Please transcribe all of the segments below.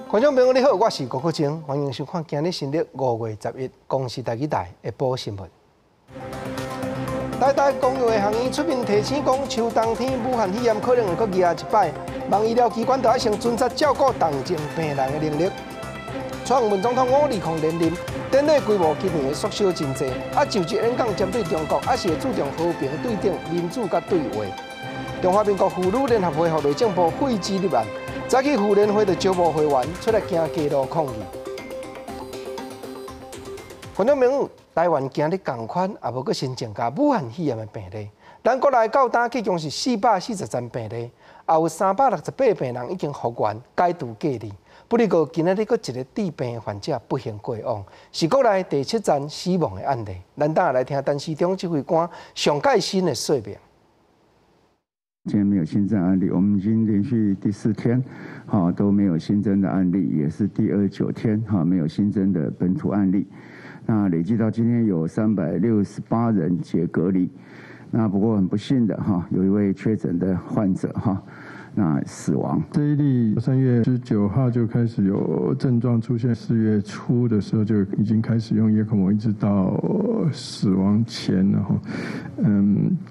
觀眾朋友你好，我是郭國清，歡迎收看今日新曆5月11公視台語台下晡新聞。台大公衛學院出面提醒講，秋冬天武漢肺炎可能會閣夯一擺，望醫療機關都愛先遵守照顧重症病人的能力。蔡英文總統5/20連任，典禮規模今年會縮小真濟，啊就職演講針對中國，抑是會注重和平對等、民主佮對話。中華民國婦女聯合會予內政部廢止立案。早起婦聯會就招募會員出來行街路抗議。觀眾朋友，台灣今日仝款也無閣新增加武漢肺炎的病例。咱國內到今總共是443病例，也有368病人已經復原解除隔離。不過今仔日閣一个致病患者不幸過往，是國內第七宗死亡的案例。咱等下來聽陳時中指揮官上蓋新的說明。今天沒有新增案例，我們已經連續第四天，哈都沒有新增的案例，也是第29天哈沒有新增的本土案例。那累計到今天有368人解隔離。那不過很不幸的哈，有一位確診的患者哈，那死亡。這一例3月19號就開始有症狀出現，4月初的時候就已經開始用葉克膜，一直到死亡前，然後，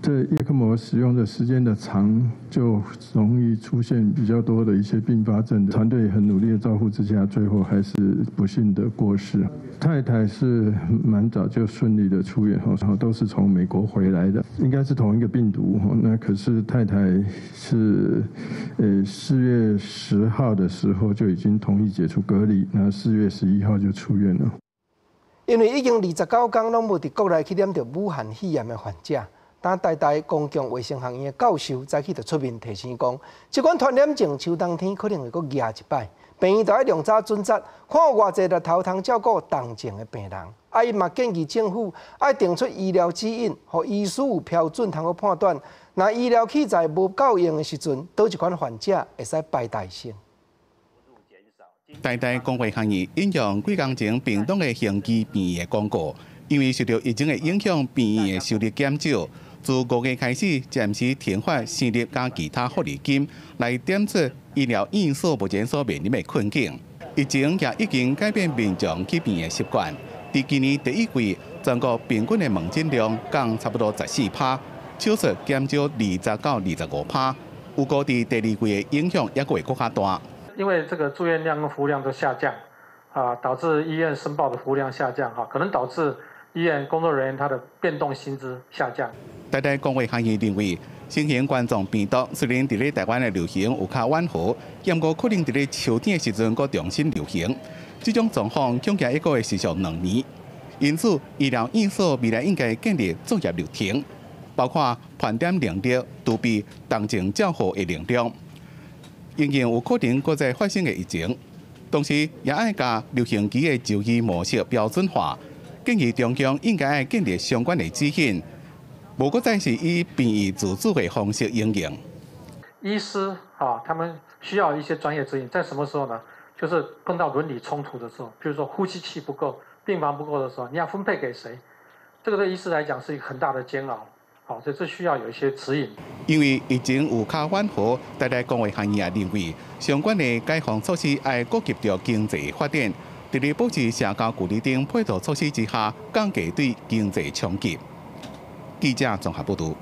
這葉克膜使用的時間的長，就容易出現比較多的一些併發症。團隊很努力的照顧之下，最後還是不幸的過世。太太是蠻早就順利的出院，然後都是從美國回來的，應該是同一個病毒。那可是太太是，4月10號的時候就已經同意解除隔離，那4月11號就出院了。因為已經29天攏無佇國內去染著武漢肺炎的患者，但台大公共衛生學院的教授早起就出面提醒講，這款傳染症秋冬天可能會閣夯一擺，病院著愛量早準則，看有偌濟日頭通照顧重症的病人。啊，伊嘛建議政府愛定出醫療指引，予醫師有標準通好判斷，若醫療器材無夠用的時陣，佗一款患者會使排代先。台大公衛學院引用幾工前屏東的興基病院的廣告，因為受著疫情的影響，病院的收入減少，自5月開始暫時停發生日佮其他福利金，來點出醫療院所目前所面臨的困境。疫情也已經改變民眾去病院的習慣。佇今年第一季，全國平均的門診量降差不多14趴，手術減少20到25趴。預估佇第二季的影響猶閣會閣較大。因為這個住院量跟服務量都下降，啊，導致醫院申報的服務量下降，哈，可能導致醫院工作人員他的變動薪資下降。台大公衛學院認為，新型冠狀病毒雖然佇咧台灣的流行有較緩和，毋過可能佇咧秋天的時陣閣重新流行。這種狀況恐驚猶閣會持續2年。因此，醫療院所未來應該建立作業流程，包括盤點能力、儲備重症照護的能量。因應有可能閣再發生的疫情，同時也愛共流行期的就醫模式標準化，建議中央應該愛建立相關的指引，無閣再是以病院自主的方式營運。醫師啊，他們需要一些專業指引，在什麼時候呢？就是碰到倫理衝突的時候，比如說呼吸器不夠、病房不夠的時候，你要分配給誰？這個對醫師來講是一個很大的煎熬。好，所以這需要有一些指引。因為疫情有較緩和，台大公衛學院也認為，相關的解封措施愛顧及著經濟發展，佇咧保持社交距離等配套措施之下，降低對經濟衝擊。記者綜合報導。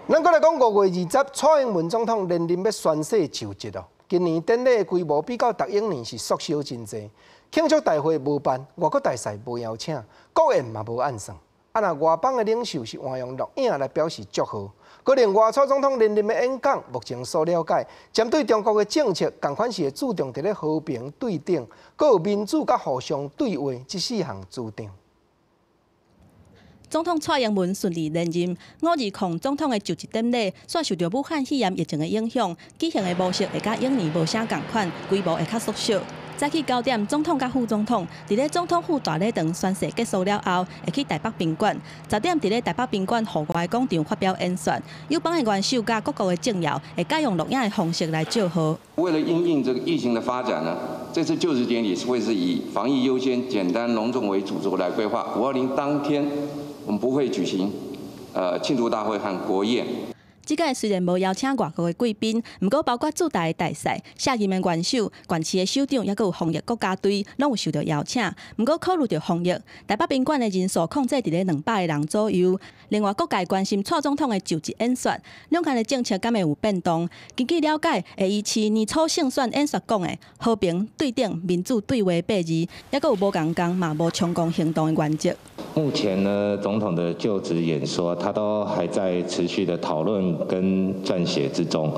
咱閣來講5月20，蔡英文總統連任欲宣誓就職哦。今年典禮的規模比較逐往年是縮小真濟，慶祝大會無辦，外國大使無邀請，國宴嘛無按算。啊，若外邦的領袖是換用錄影來表示祝賀。閣另外，蔡總統連任的演講，目前所了解，針對中國的政策，仝款是會注重佇咧和平對等，閣有民主佮互相對話這四項主張。總統蔡英文順利連任，5/20總統的就職典禮，煞受著武漢肺炎疫情的影響，舉行的模式會佮往年無啥仝款，規模會較縮小。早起9點，總統佮副總統佇咧總統府大禮堂宣誓結束了後，會去台北賓館。10點佇咧台北賓館戶外廣場發表演說，友邦的元首佮各國的政要會改用錄影的方式來祝賀。為了因應這個疫情的發展呢，這次就職典禮會是以防疫優先、簡單隆重為主軸來規劃。5/20當天，我們不會舉行慶祝大會和國宴。這屆雖然無邀請外國的貴賓，毋過包括駐台的大使、卸任的元首、縣市的首長，抑閣有防疫國家隊，攏有受著邀請。毋過考慮著防疫，台北賓館的人數控制佇咧200個人左右。另外，各界關心蔡總統的就職演說，兩岸的政策敢會有變動？根據了解，會依照年初勝選演說講的和平、對等、民主對話八字，抑閣有無仝工嘛無衝動行動的原則。目前呢，總統的就職演說，他都還在持續的討論跟撰寫之中。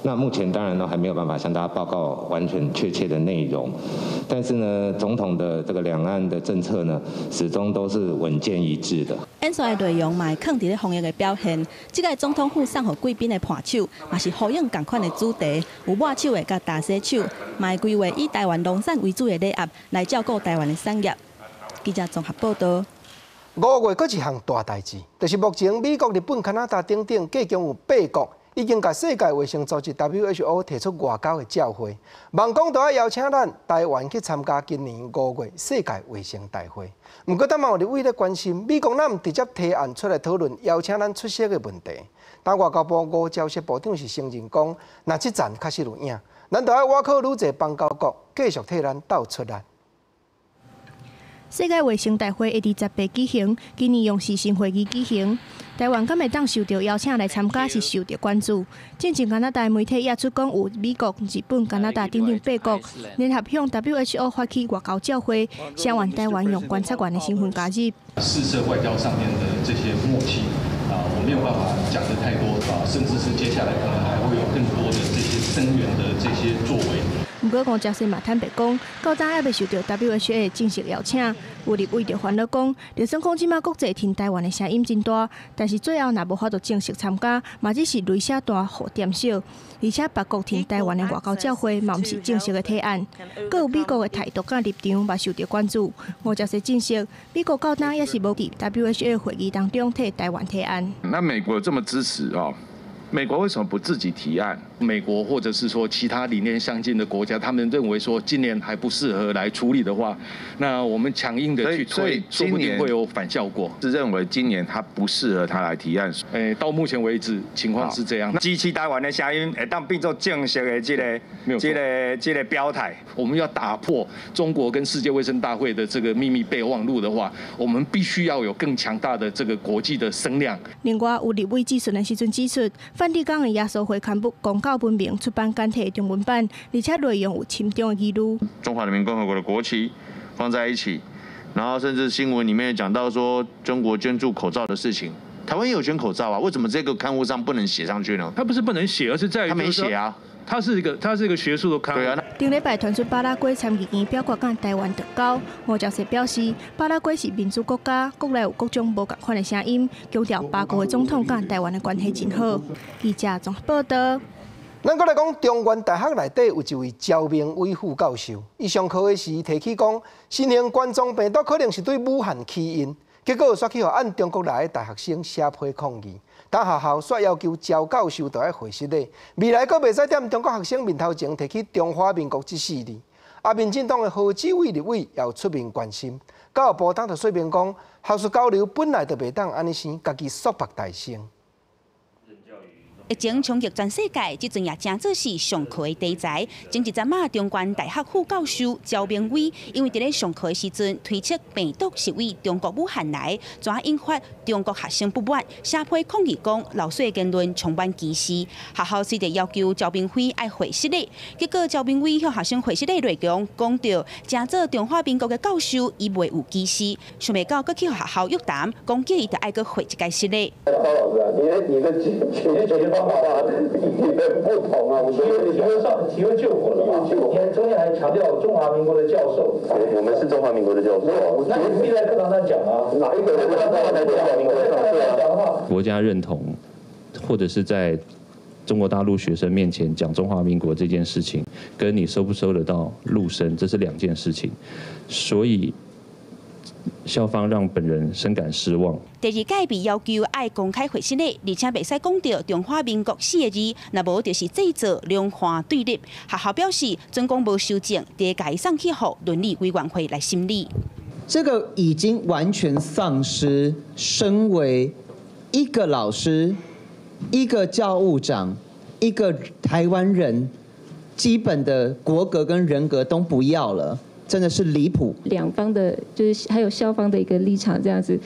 那目前當然都還沒有辦法向大家報告完全確切的內容，但是呢，總統的這個兩岸的政策呢，始終都是穩健一致的。演說的內容嘛會囥佇咧防疫的表現。這屆總統府送予貴賓的伴手，嘛是呼應仝款的主題，有抹手的佮大洗手，嘛會規劃以台灣農產為主的禮盒來照顧台灣的產業。記者綜合報導。5月閣一項大代誌，就是目前美國、日本、加拿大等等，計共有八國已經共世界衛生組織 WHO 提出外交的照會，望講著愛邀請咱台灣去參加今年5月世界衛生大會。毋過，當嘛有立委咧關心，美國哪毋直接提案出來討論邀請咱出席的問題？但外交部吳釗燮部長是承認講，若這層確實有影，咱著愛倚靠愈濟邦交國繼續替咱鬥出力。世界衛生大會會佇10月舉行，今年用視訊會議舉行。台灣敢會當受著邀請來參加，是受著關注。進前加拿大媒體也出講，有美國、日本、加拿大等等八國聯合向 WHO 發起外交照會，聲援台灣用觀察員的身份加入。事涉外交上面的這些默契啊，我沒有辦法講得太多啊，甚至是接下來可能還會有更多的這些聲援的這些作為。毋過吳釗燮嘛坦白講，到今猶未受著 WHO 的正式邀請。有立委就煩惱講，就算講這馬國際挺台灣的聲音真大，但是最後若無法度正式參加，嘛只是雷聲大雨點小。而且別國挺台灣的外交照會嘛毋是正式的提案。閣有美國的態度佮立場嘛受著關注。吳釗燮證實，美國到今也是無佇 WHO 會議當中替台灣提案。那美國這麼支持哦？美國為什麼不自己提案？美國或者是說其他理念相近的國家，他們認為說今年還不適合來處理的話，那我們強硬的去推，說不定會有反效果。是認為今年他不適合他來提案。到目前為止情況是這樣。支持台灣的聲音會當變做正式的這個表態。我們要打破中國跟世界衛生大會的這個秘密備忘錄的話，我們必須要有更強大的這個國際的聲量。另外，有立委質詢的時陣指出，梵蒂岡的耶穌會刊物《公教文明》出版簡體中文版，而且內容有親中的疑慮。中華人民共和國的國旗放在一起，然後甚至新聞裡面講到說中國捐助口罩的事情，台灣也有捐口罩啊，為什麼這個刊物上不能寫上去呢？他不是不能寫，而是在於他沒寫啊。它是一個學術的刊物。對啊。頂禮拜傳出巴拉圭參議院表決佮台灣斷交，吳釗燮表示，巴拉圭是民主國家，國內有各種無仝款的聲音，強調巴國的總統佮台灣的關係真好。記者綜合報導。咱閣來講，中原大學內底有一位焦明偉副教授，伊上課的時提起講，新型冠狀病毒可能是對武漢起因，結果煞去予按中國來的大學生寫批抗議。但學校煞要求焦教授著愛會失禮，未來閣袂使踮中國學生面頭前提起中華民國這四字。啊，民進黨的何志偉立委也有出面關心，教育部當就說明講，學術交流本來就袂當按呢生，家己束縛大聲。疫情衝擊全世界，這陣也誠做是上課的題材。前一陣仔，中原大學副教授焦明偉，因為佇咧上課的時陣推測病毒是對中國武漢來，怎引發中國學生不滿，寫批抗議講老師的言論充滿歧視。學校隨即要求焦明偉愛會失禮，結果焦明偉向學生會失禮內容講著，誠做中華民國的教授，伊袂有歧視，想袂到閣去予學校約談，講叫伊著愛閣會一擺失禮。高老師啊，你的解決方法與人不同啊！我覺得你上提問救火了嘛？你中間還強調中華民國的教授，我們是中華民國的教授。那你必須在課堂上講啊，哪一個在課堂上講的話？國家認同，或者是在中國大陸學生面前講中華民國這件事情，跟你收不收得到陸生，這是兩件事情，所以校方讓本人深感失望。第二屆被要求愛公開會失禮，而且袂使講著中華民國四個字，若無就是製造兩岸對立。學校表示，準講無修正，會共伊送去予倫理委員會來審理。這個已經完全喪失身為一個老師一個教務長，一個台灣人，基本的國格跟人格都不要了，真的是離譜。兩方的，就是還有校方的一個立場，這樣子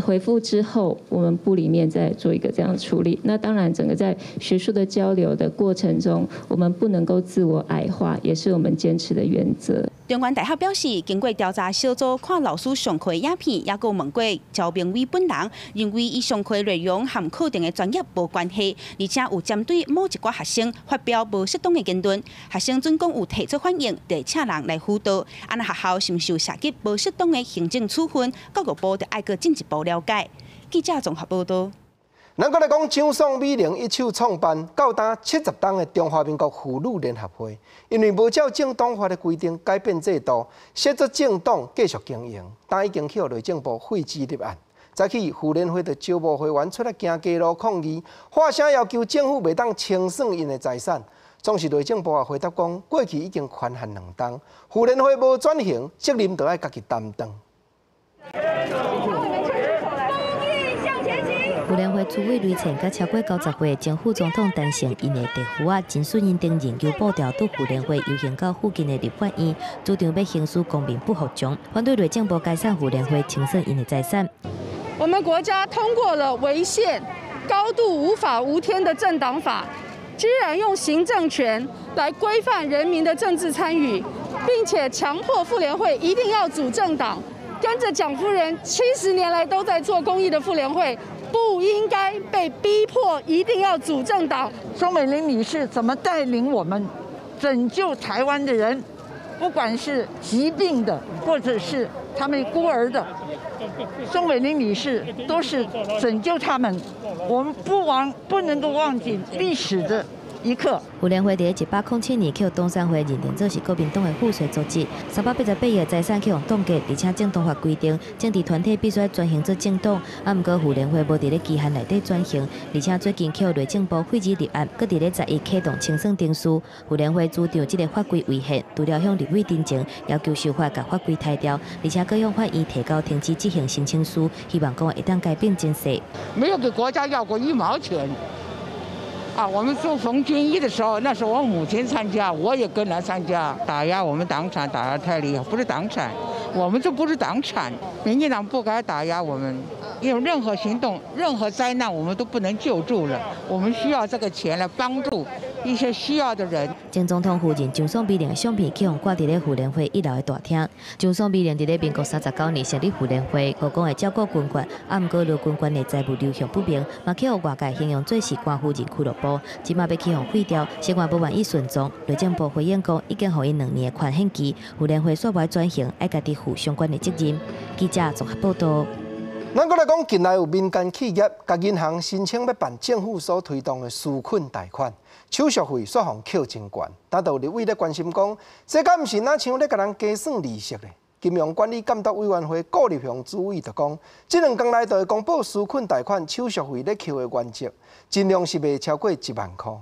回覆之後，我們部裡面再做一個這樣處理。那當然，整個在學術的交流的過程中，我們不能夠自我矮化，也是我們堅持的原則。中原大學表示，經過調查小組看老師上課的影片，也閣問過趙明偉本人，認為伊上課內容和課程的專業無關係，而且有針對某一寡學生發表無適當的言論，學生準講有提出反映，得請人來輔導。按呢學校是毋是有涉及無適當的行政處分，教育部就愛閣進一步了解。記者綜合報道。咱閣來講，蔣宋美齡一手創辦到今70冬的中華民國婦女聯合會，因為無照政黨法的規定改變制度，設做政黨繼續經營，但已經去予內政部廢止立案。早起婦聯會就招募會員出來行街路抗議，發聲要求政府袂當清算𪜶的財產。總是內政部也回答講，過去已經寬限2冬，婦聯會無轉型，責任就愛家己擔當。婦聯會主委雷倩佮超過90歲的前副總統陳誠𪜶的弟婦仔陳順英等人求步調對婦聯會遊行到附近的立法院，主張欲行使公民不服從，反對內政部解散婦聯會清算𪜶的財產。我們國家通過了違憲、高度無法無天的政黨法，居然用行政權來規範人民的政治參與，並且強迫婦聯會一定要組政黨，跟着蔣夫人70年來都在做公益的婦聯會。不應該被逼迫一定要組政黨。宋美齡女士怎麼帶領我們拯救台灣的人，不管是疾病的，或者是他們孤兒的，宋美齡女士都是拯救他們。我們不能夠忘記歷史的一刻。婦聯會佇107年予董事會認定做是國民黨的附屬組織，388億的財產去予凍結，而且政黨法規定，政治團體必須轉型做政黨，啊，毋過婦聯會無佇咧期限內底轉型，而且最近予內政部廢止立案，閣佇咧11啟動清算程序。婦聯會主張這个法規違憲，除了向立委陳情，要求修法共法規刣掉，而且閣向法院提交停止執行申請書，希望講會當改變情勢。沒有給國家要過一毛錢。啊，我們做馮俊義的時候，那時候我母親參加，我也跟來參加。打壓我們黨產打壓太厲害，不是黨產，我們這不是黨產。民進黨不該打壓我們，因為任何行動、任何災難，我們都不能救助了。我們需要這個錢來幫助一些需要的人。前總統夫人蔣宋美齡的相片去予掛佇咧婦聯會一樓的大廳。蔣宋美齡佇咧民國39年成立婦聯會，號講會照顧軍眷，啊，毋過羅軍眷的財務流向不明，嘛去予外界形容做是官夫人俱樂部。這馬欲去予廢掉，生活無願意順從。內政部回應講，已經予𪜶2年的寬限期，婦聯會煞無愛轉型，愛家己負相關的責任。記者綜合報道。咱閣來講，近來有民間企業共銀行申請欲辦政府所推動的紓困貸款，手續費煞予扣真懸。但就有立委咧關心講，這敢毋是若像咧共人加算利息咧？金融管理監督委員會顧立雄主委就講，這兩工內就會公布紓困貸款手續費咧扣的原則，盡量是袂超過1萬箍。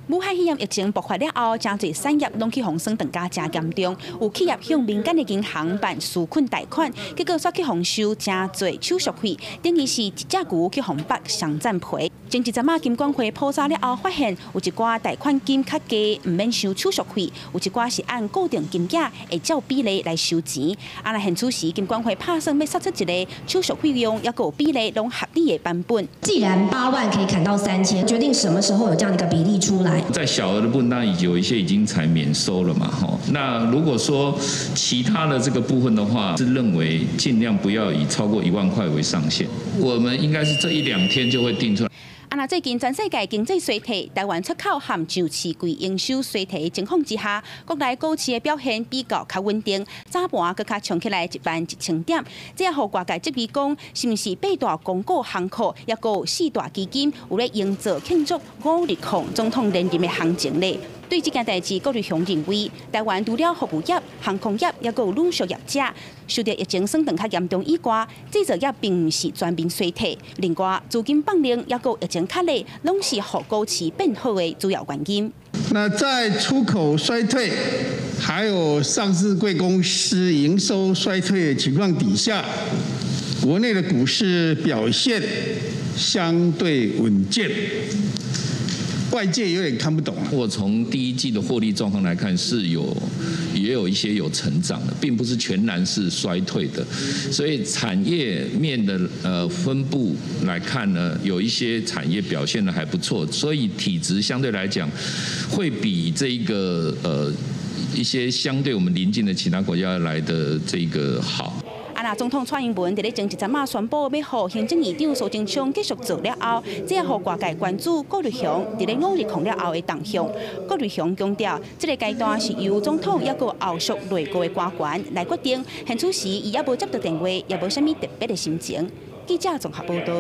武漢肺炎疫情爆發了後，誠濟產業攏去予損斷甲誠嚴重，有企業向民間的銀行辦紓困貸款，結果煞去予收誠濟手續費，等於是一隻牛去予剝雙層皮。前一陣仔金管會普查了後，發現有一寡貸款金較低，毋免收手續費；有一寡是按固定金額會照比例來收錢。啊，若現此時金管會拍算欲殺出一个手續費用，抑閣有比例攏合理的版本。既然8萬可以砍到3000，決定什麼時候有這樣的一個比例出來？在小額的部分，當然有一些已經採免收了嘛，吼。那如果說其他的這個部分的話，是認為盡量不要以超過1萬塊為上限。我們應該是這一兩天就會定出來。啊，若最近全世界經濟衰退，台灣出口和上市櫃營收衰退的情況之下，國內股市的表現比較較穩定，早盤閣較衝起來11000點，這也予外界質疑講，是毋是八大公股行庫，抑閣有四大基金有咧營造慶祝520總統連任的行情咧？對這件代誌，郭立雄認為，台灣除了服務業、航空業，抑閣有旅宿業者受著疫情損斷較嚴重以外，製造業並毋是全面衰退。另外，資金放量，抑閣有疫情較熱，攏是予股市變好的主要原因。那在出口衰退，還有上市櫃公司營收衰退的情況底下，国内的股市表现相对稳健，外界有点看不懂。我从第一季的获利状况来看，是有也有一些有成长的，并不是全然是衰退的。所以产业面的分布来看呢，有一些产业表现的还不错，所以体质相对来讲会比这个一些相对我们邻近的其他国家来的这个好。啊，若总统蔡英文伫咧前一阵仔宣布欲予行政院长苏贞昌继续做了后，这也予外界关注郭瑞雄伫咧520了后的动向。郭瑞雄强调，这个阶段是由总统抑阁后续内阁的官员来决定。现此时，伊犹无接到电话，也无啥物特别的心情。记者综合报道。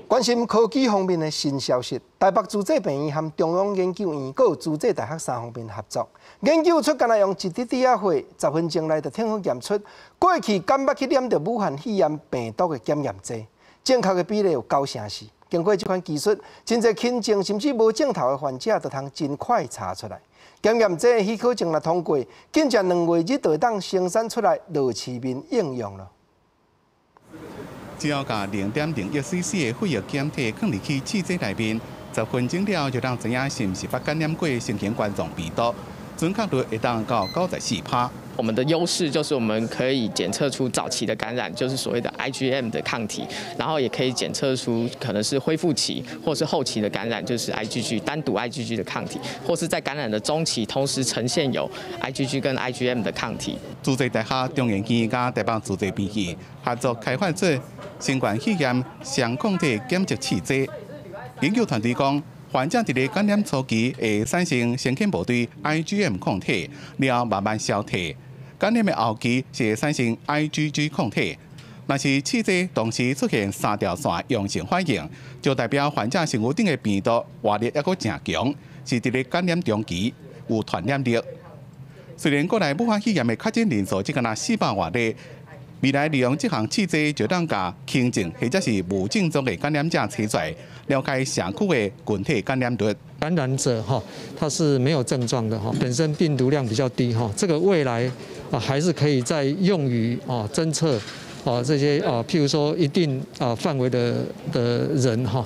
关心科技方面的新消息，台北慈济病院和中央研究院、阁有慈济大学三方面合作，研究出，干焦用一滴滴仔血，10分钟内就挺好验出过去敢捌去染著武汉肺炎病毒的检验剂，正确的比例有94%。经过这款技术，真济轻症甚至无症头的患者，就通真快查出来。检验剂的许可证若通过，紧接2月日就会当生产出来，落市面应用了。只要共0.01 cc 的血液检体放入去试剂内面，10分钟了就通知影是毋是捌感染过新型冠状病毒，准确率会当到94%。我们的优势就是我们可以检测出早期的感染，就是所谓的 IgM 的抗体，然后也可以检测出可能是恢复期或是后期的感染，就是 IgG 单独 IgG 的抗体，或是在感染的中期同时呈现有 IgG 跟 IgM 的抗体。慈济大学中研院佮台北慈济病院合作开发出新冠肺炎双抗体检测试剂。研究团队讲，患者伫咧感染初期会产生先遣部队 IgM 抗体，了后慢慢消退。感染的后期是会产生 IgG 抗体。若是试剂同时出现三条线阳性反应，就代表患者身躯顶的病毒活力犹阁诚强，是伫咧感染中期有传染力。虽然国内武汉肺炎的确诊人数只敢若400外例，未来利用这项试剂，就当共轻症或者是无症状的感染者揣出来，了解社区的群体感染率。感染者哈，他是没有症状的哈，本身病毒量比较低哈，这个未来啊还是可以再用于啊侦测啊这些啊，譬如说一定啊范围的人哈。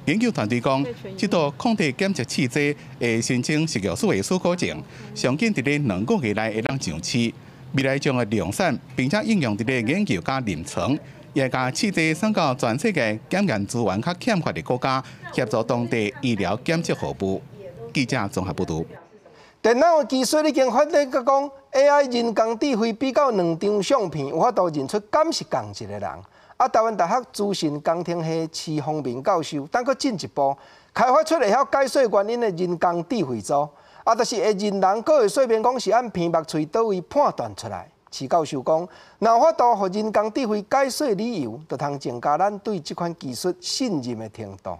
研究团队讲，这道抗体检测试剂会申请食药署的许可证，上紧伫咧2个月内会当上市。未来将会量产，并且应用伫咧研究佮临床，也共试剂送到全世界检验资源较欠缺的国家，协助当地医疗检测服务。记者综合报道。电脑的技术已经发展到讲，AI 人工智慧比较两张相片，有法度认出敢是仝一个人。啊，台湾大学资讯工程系徐宏明教授，等阁进一步开发出会晓解说原因的人工智慧组。啊，就是会认人，阁会说明讲是按鼻目喙佗位判断出来。徐教授讲，若有法度予人工智慧解说理由，就通增加咱对这款技术信任的程度。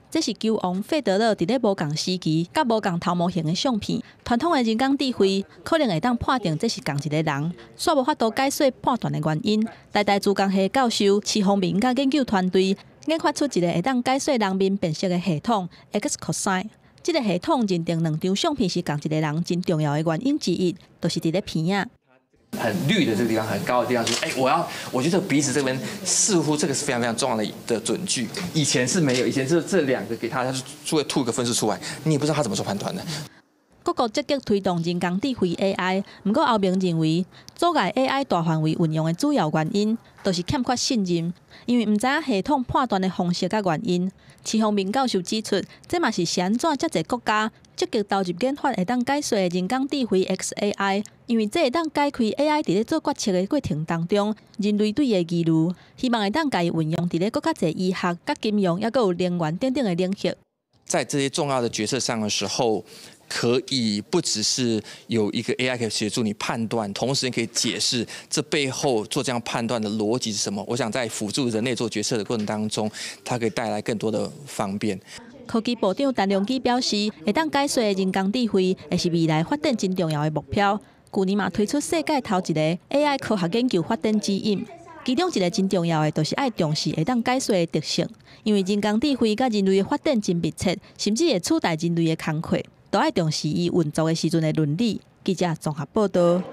这是球王费德勒伫咧无仝时期佮无仝头模型的相片。传统的人工智慧可能会当判定这是仝一个人，却无法度解说判断的原因。台大资工系教授徐宏明佮研究团队研发出一个会当解说人面辨识的系统 XCosine。这个系统认定两张相片是仝一个人，真重要的原因之一，就是伫咧鼻仔。很绿的这个地方，很高的地方，说，哎，我要，我觉得鼻子这边似乎这个是非常非常重要的准据。以前是没有，以前是这两个给他，他就会吐一个分数出来，你也不知道他怎么做判断的。各国积极推动人工智慧 AI，毋过欧盟认为，阻碍 AI 大范围运用的主要原因，就是欠缺信任，因为毋知影系统判断的方式佮原因。徐宏明教授指出，这嘛是是按怎遮济国家积极投入研发会当解说的人工智慧 XAI，因为这会当解开 AI 伫咧做决策的过程当中，人类对伊的疑虑，希望会当共伊运用伫咧阁较济医学、佮金融，犹阁有能源等等的领域。在这些重要的决策上的时候，可以不只是有一个 AI 可以协助你判断，同时也可以解释这背后做这样判断的逻辑是什么。我想在辅助人类做决策的过程当中，它可以带来更多的方便。科技部长陈良基表示，会当解说的人工智慧，会是未来发展真重要的目标。去年嘛推出世界头一个 AI 科学研究发展指引，其中一个真重要的，就是爱重视会当解说的特性，因为人工智慧佮人类的发展真密切，甚至会取代人类的工课，都爱重视伊运作的时阵的伦理。记者综合报道。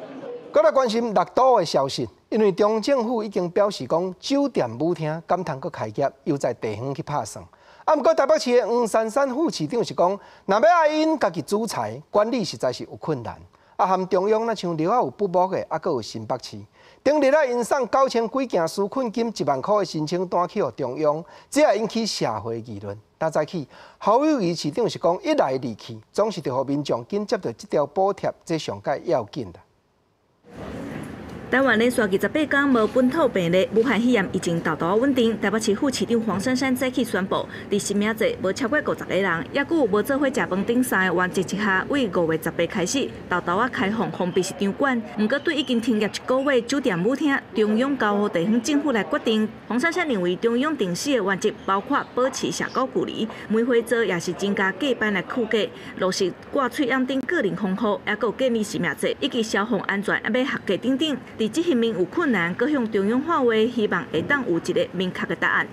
阁来关心六都的消息。因為中央政府已經表示講，酒店舞廳敢通閣開業，猶在地方去拍算。啊，毋過台北市的黃珊珊副市長是講，若欲愛𪜶家己主裁管理，實在是有困難。啊，含中央若像寮仔有不睦的，啊，閣有新北市。頂日啊，𪜶送9000幾件紓困金1萬箍的申請單去予中央，這也引起社會議論。今早起，侯友宜市長是講，一來二去，總是著予民眾緊接著這條補貼，這上蓋要緊啦。台灣連續28天無本土病例，武漢肺炎疫情沓沓穩定。台北市副市長黃珊珊早起宣布，佇實名制無超過50個人，抑閣有無做伙食飯等三个原則之下，為5月18開始，沓沓仔開放封閉式場館。毋過對已經停業一個月酒店舞廳，中央交予地方政府來決定。黃珊珊認為中央定死的原則包括保持社交距離，梅花座也是增加隔板來區隔，落實掛喙罨等個人防護，抑閣有建立實名制以及消防安全猶欲合格等等。佇執行面有困難，閣向中央喊話，希望會當有一個明確的答案。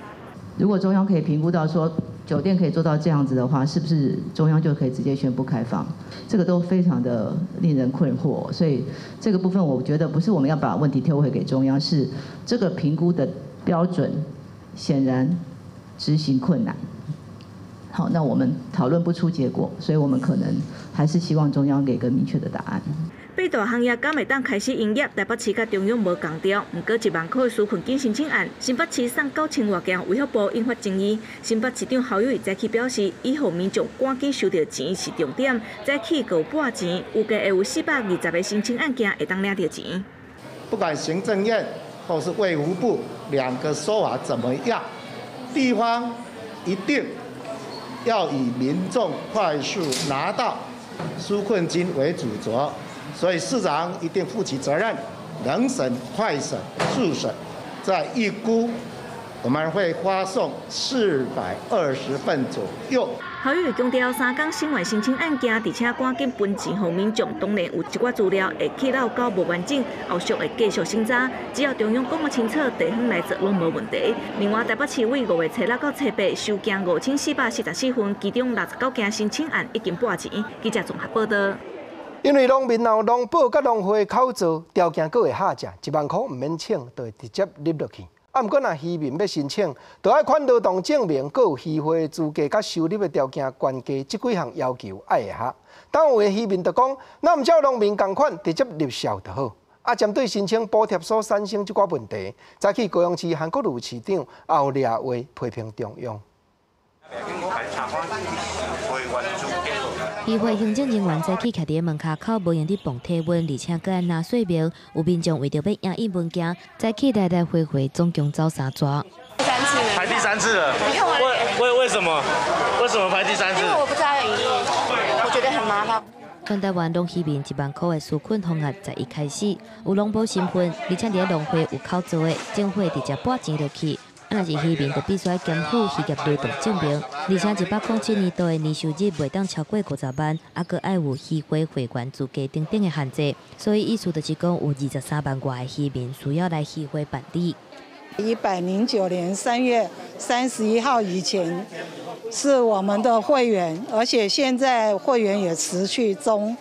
如果中央可以評估到說酒店可以做到這樣子的話，是不是中央就可以直接宣布開放？這個都非常的令人困惑。所以這個部分，我覺得不是我們要把問題推回給中央，是這個評估的標準顯然執行困難。好，那我們討論不出結果，所以我們可能還是希望中央給個明確的答案。八大行業敢會當開始營業，台北市佮中央無仝調。毋過1萬箍的紓困金申請案，新北市送9000外件衛福部引發爭議。新北市長侯友宜早起表示，以予民眾趕緊收著錢是重點，早起閣有撥錢，預計會有420個申請案件會當領著錢。不管行政院或是衛福部兩個說法怎麼樣，地方一定要以民眾快速拿到紓困金為主軸。所以市長一定負起責任，能審快審速審，再預估我們會發送420份左右。侯友宜強調，3工審完申請案件，而且趕緊分錢予民眾，當然有一寡資料會去漏交無完整，後續會繼續審查。只要中央講得清楚，地方來做攏無問題。另外，台北市為5月初6到初8收件5444份，其中69件申請案已經撥錢。記者綜合報導。因為農民若有農保佮農會口座，條件閣會下降，1萬箍毋免請，就會直接入落去。啊，毋過若漁民欲申請，就愛款勞動證明，閣有漁會資格佮收入的條件懸低，這幾項要求愛會合。當有的漁民就講，若毋照農民仝款，直接入數就好。啊，針對申請補貼所產生這寡問題，早起高雄市韓國瑜市長也有掠話批評中央。漁會行政人員早起徛佇門跤口，無閒佇磅體溫，而且閣愛拿說明。有民眾為著欲影印文件，早起來來回回總共走三逝。排第三次了。為什麼？為什麼排第三次？因為我不知道原因，我覺得很麻煩。全台灣農漁民1萬箍的紓困方案十一開始，有農保身份，而且佇咧農會有口座的，政府會直接撥錢落去。啊，若是漁民，就必須愛兼負漁業勞動證明，而且107年度的年收入袂當超過50萬，啊，閣愛有漁會會員資格等等的限制。所以意思就是講，有23萬外的漁民需要來漁會辦理。109年3月31號以前是我們的會員，而且現在會員也持續中。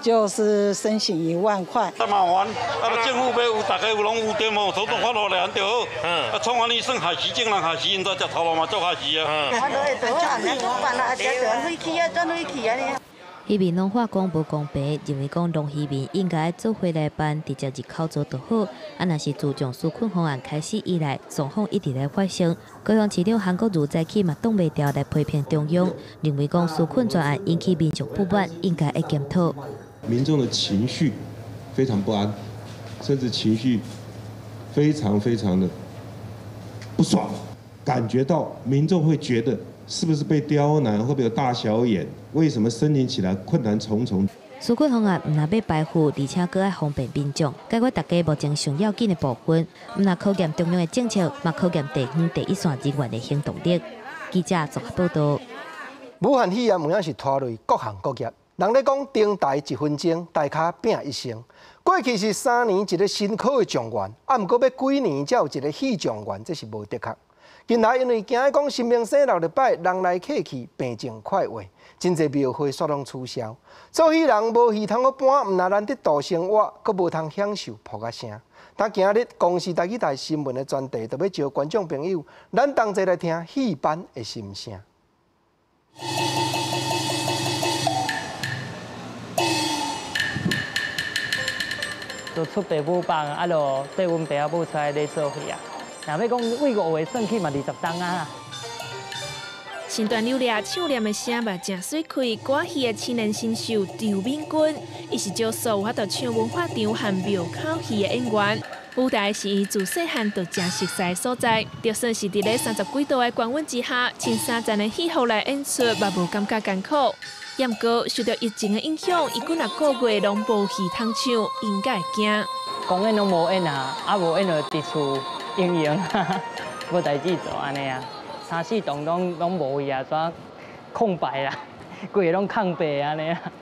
就是申請1萬塊。太麻煩，啊，政府欲有，大家有攏有對無？手動發落來就好。啊，創安呢算害死種人害死，𪜶在食頭路嘛足害死啊。漁民攏話講無公平，認為講農漁民應該做伙來辦，直接入口座就好。啊，若是自從紓困方案開始以來，狀況一直咧發生。高雄市長韓國瑜早起嘛擋袂牢來批評中央，認為講紓困專案引起民眾不滿，應該會檢討。民眾的情緒非常不安，甚至情緒非常非常的不爽，感覺到民眾會覺得是不是被刁難，會不會有大小眼？為什麼申請起來困難重重？紓困方案毋但欲排富，而且閣愛方便民眾，解決大家目前上要緊的部分。毋但考驗中央的政策，嘛考驗地方第一線人員的行動力。記者綜合報導。武漢肺炎有影是拖累各行各業。人咧講，頂台一分鐘，台跤拼一生。過去是3年一個新科的狀元，啊，毋過欲幾年才有一個戲狀元，這是無的確。近來因為驚講神明生六日拜人來客去，病情快活，真濟廟會煞攏取消。做戲人無戲通好搬，毋但難得度生活，閣無通享受噗仔聲。但今日公視台語台新聞的專題，就欲招觀眾朋友，咱同齊來聽戲班的心聲。就出爸母放，啊，就缀阮爸仔母出來咧做戲啊。若欲講對5月算起嘛，20冬啊。身段扭掠唱念的聲嘛誠媠氣，歌戲的青年新秀張敏君，伊是少數有法度唱文化場和廟口戲的演員。舞台是伊自細漢就誠熟似的所在，就算是佇咧30幾度的高溫之下，穿3層的戲服來演出，嘛無感覺艱苦。毋過受著疫情的影響，伊幾若個月攏無戲通唱，應該會驚。公演攏無演啊，啊無演就佇厝閒閒，無代誌做按呢啊。3、4檔攏無去啊，怎空白啦？規個攏空白按呢啊。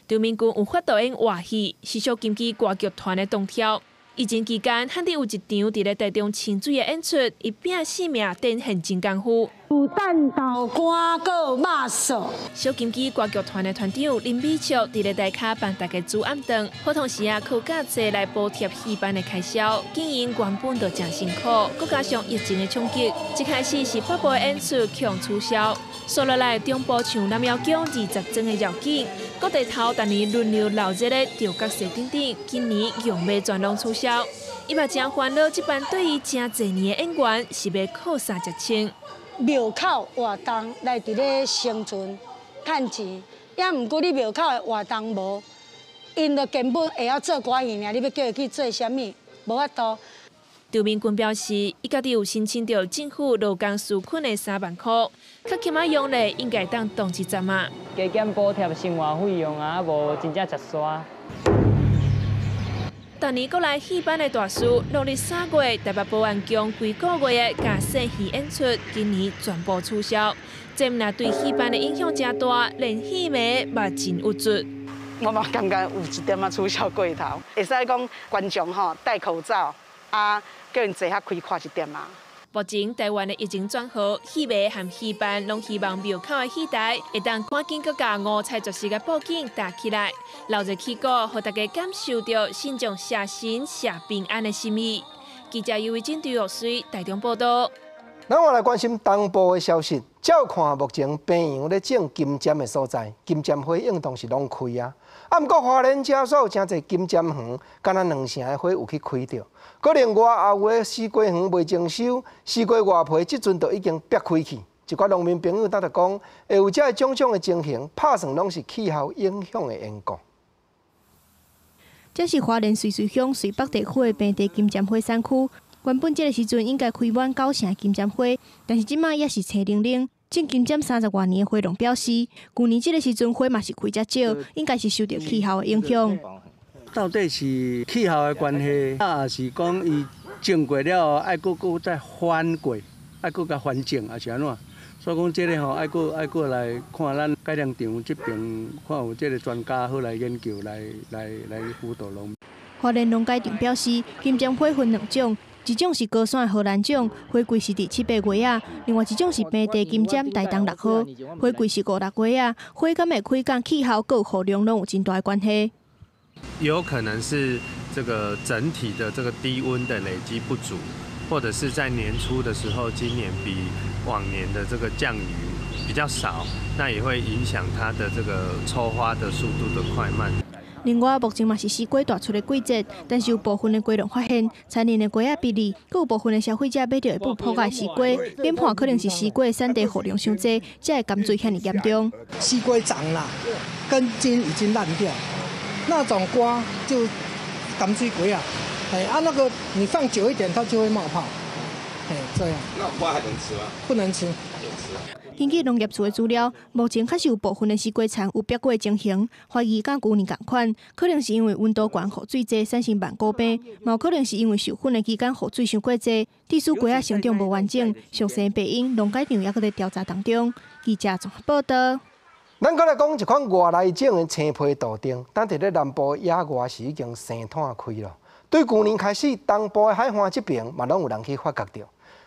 張敏君有法度演活戲，是小金枝歌劇團的動跳。疫情期間，罕佇有一場佇咧台中清水的演出，伊拼性命展現真功夫。有蛋豆干，閣有肉臊。小金枝歌劇團的團長林美笑佇咧台跤幫大家煮暗頓，普通時啊靠價錢來補貼戲班的開銷，經營原本就誠辛苦，閣加上疫情的衝擊，一開始是北部的演出強取消，紲落來中部像南瑤宮20莊的繞境，各地頭逐年輪流鬧熱的吊角勢等等，今年用欲全攏取消。伊嘛誠煩惱，這班對伊誠濟年的演員是欲靠啥食穿？廟口活動來佇咧生存、趁錢，也毋過你廟口的活動無，𪜶就根本會曉做歌戲爾，你欲叫伊去做啥物？無法度。張敏君表示，伊家己有申請著政府勞工紓困的3萬箍，較起碼用咧應該當擋一陣啊。加減補貼生活費用啊，無真正食煞。逐年國內戲班的大事，農曆3月台北保安宮規個月的假細戲演出，今年全部取消。這毋但對戲班的影響誠大，連戲迷嘛真鬱卒。我嘛感覺有一點仔取消過頭，會使講觀眾吼戴口罩啊，叫𪜶坐較開闊一點啊。目前台灣的疫情轉好，戲迷和戲班攏希望廟口的戲台會當趕緊閣共五彩絕色的布景搭起來，鬧熱氣鼓，予大家感受著信眾謝神謝平安的心意。記者尤維珍、張玉水台中報導。咱我來關心東部的消息。照看目前平洋咧種金針的所在，金針花應當是攏開啊。啊，毋過花蓮遮所有誠濟金針園，敢若2成的花有去開著。閣另外也有的西瓜園未徵收，西瓜外皮這陣就已經煏開去。一寡農民朋友當就講，會有這種種的情形，拍算攏是氣候影響的緣故。這是花蓮瑞穗鄉瑞北地區的平地金針花產區。原本這个時陣應該開滿9成金針花，但是這擺也是青零零。種金針30外年的花農表示，舊年這个時陣花嘛是開遮少，應該是受著氣候的影響。到底是氣候的關係，啊，是講伊種過了後愛閣再翻過，愛閣共翻種，還是按怎？所以講這个吼，愛閣來看咱改良場這邊，看有這个專家好來研究，來輔導農民。花蓮農改場表示，金針花分2種。一種是高山的荷蘭種，花季是佇7、8月啊；另外一種是平地金針台東6號，花季是5、6月啊。花敢會開，佮氣候佮雨量攏有真大的關係。有可能是這個整體的這個低溫的累積不足，或者是在年初的時候，今年比往年的這個降雨比較少，那也會影響它的這個抽花的速度的快慢。另外，目前嘛是西瓜大出的季節，但是有部分的瓜農發現，田裡的瓜仔比例，閣有部分的消費者買著會不破壞西瓜，研判可能是西瓜產地雨量傷濟，才會甘水遐爾嚴重。西瓜長啦，根莖已經爛掉，那種瓜就甘水瓜啊，哎啊那個你放久一點，它就會冒泡，哎這樣。那瓜還能吃嗎？不能吃。根據農業處的資料，目前確實有部分的西瓜田有煏過的情形，懷疑佮舊年仝款，可能是因為溫度懸、雨水濟產生萬古病，嘛有可能是因為授粉的期間雨水傷過濟，致使瓜仔成長無完整。詳細病因，農改場猶閣佇調查當中。記者綜合報導。咱閣來講一款外來種的青皮杜丁，當佇咧南部野外是已經生湠開囉。對舊年開始，東部的海岸這邊嘛攏有人去發覺著。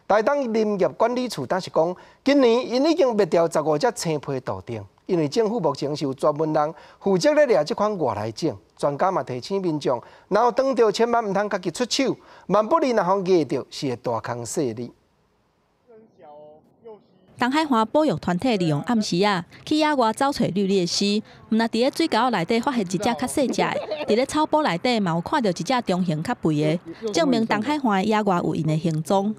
台東林業管理處當時講，今年𪜶已經滅掉15隻青皮杜鵑，因為政府目前是有專門人負責咧掠這款外來種。專家嘛提醒民眾，若有撞著千萬毋通家己出手，萬不利若予咬著，是會大空細膩。東海岸保育團體利用暗時仔去野外走揣綠鬣蜥，毋但佇咧水溝內底發現一隻較細隻的，佇咧草埔內底嘛有看著一隻中型較肥的，證明東海岸的野外有𪜶的行蹤。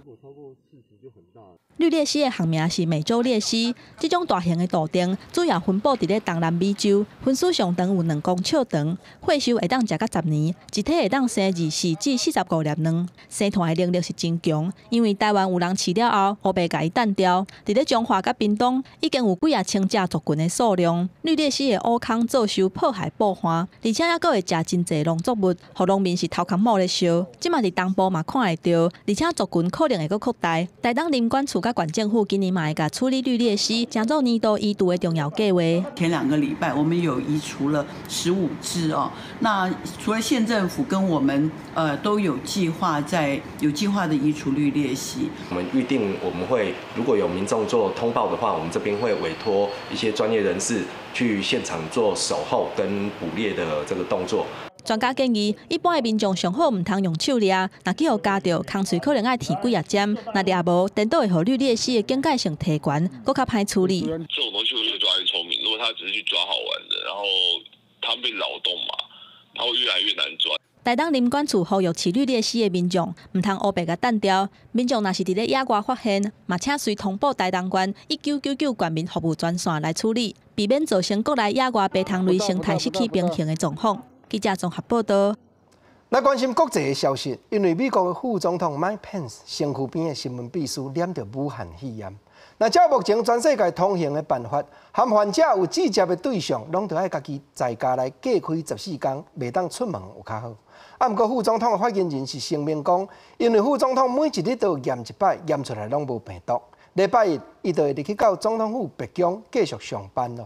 綠鬣蜥的學名是美洲鬣蜥，這種大型的杜鵑主要分布佇咧東南美洲，分屍上長有2公尺長，歲壽會當食到10年，一體會當生24至45粒卵，生湠的能力是真強。因為台灣有人飼了後，烏白共伊擲掉，佇咧彰化佮屏東已經有幾仔千隻族群的數量。綠鬣蜥的烏空遭受破壞破壞，而且猶閣會食真濟農作物，予農民是頭殼冒咧燒。這馬佇東部嘛看會著，而且族群可能會閣擴大。台東林管處佮縣政府今年嘛會共處理綠鬣蜥，成做年度移除的重要計劃。前2個禮拜，我們有移除了15隻哦。那除了縣政府跟我們，都有計劃在有計劃的移除綠鬣蜥。我們預定我們會如果有民眾做通報的話，我們這邊會委託一些專業人士去現場做守候跟捕獵的這個動作。專家建議，一般的民眾上好毋通用手掠，若去予咬著，空喙可能愛甜幾仔針，若掠無，顛倒會予綠鬣蜥的警戒性提懸，閣較歹處理。這種東西會越抓越聰明，如果他只是去抓好玩的，然後他被擾動嘛，他會越來越難抓。台東林管處呼籲飼綠鬣蜥的民眾，毋通烏白共擲掉。民眾若是佇咧野外發現，嘛請隨通報台東縣1999縣民服務專線來處理，避免造成國內野外爬蟲類生態失去平衡的狀況。記者綜合報道。來關心國際的消息，因為美國的副總統 Mike Pence 身軀邊的新聞秘書染著武漢肺炎。那照目前全世界通行的辦法，含患者有直接的對象，攏著愛家己在家來隔開14天，袂當出門有較好。啊，毋過副總統的發言人是聲明講，因為副總統每一日都驗一擺，驗出來攏無病毒。禮拜一，伊就會入去到總統府白宮繼續上班囉。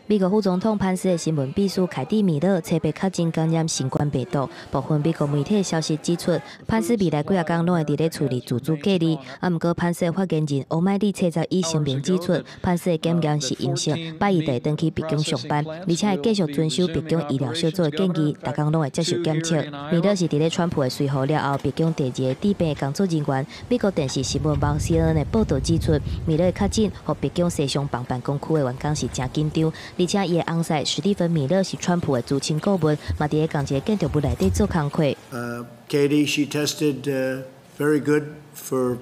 美國副總統潘斯的新聞秘書凱蒂米勒初八確診感染新冠病毒。部分美國媒體消息指出，潘斯未來幾仔工攏會佇咧厝裡自主隔離。啊，毋過潘斯的發言人歐麥利初十以聲明指出，潘斯的檢驗是陰性，拜一就會轉去白宮上班，而且會繼續遵守白宮醫療小組的建議，逐工攏會接受檢測。米勒是佇咧川普的隨扈了後，白宮第二个治病的工作人員。美國電視新聞網 CNN 的報導指出，米勒確診，予白宮西廂房辦公區的員工是誠緊張。而且，伊的翁婿史蒂芬·米勒是川普的資深顧問，嘛佇咧仝一个建築物內底做工課。 Katie, she tested very good for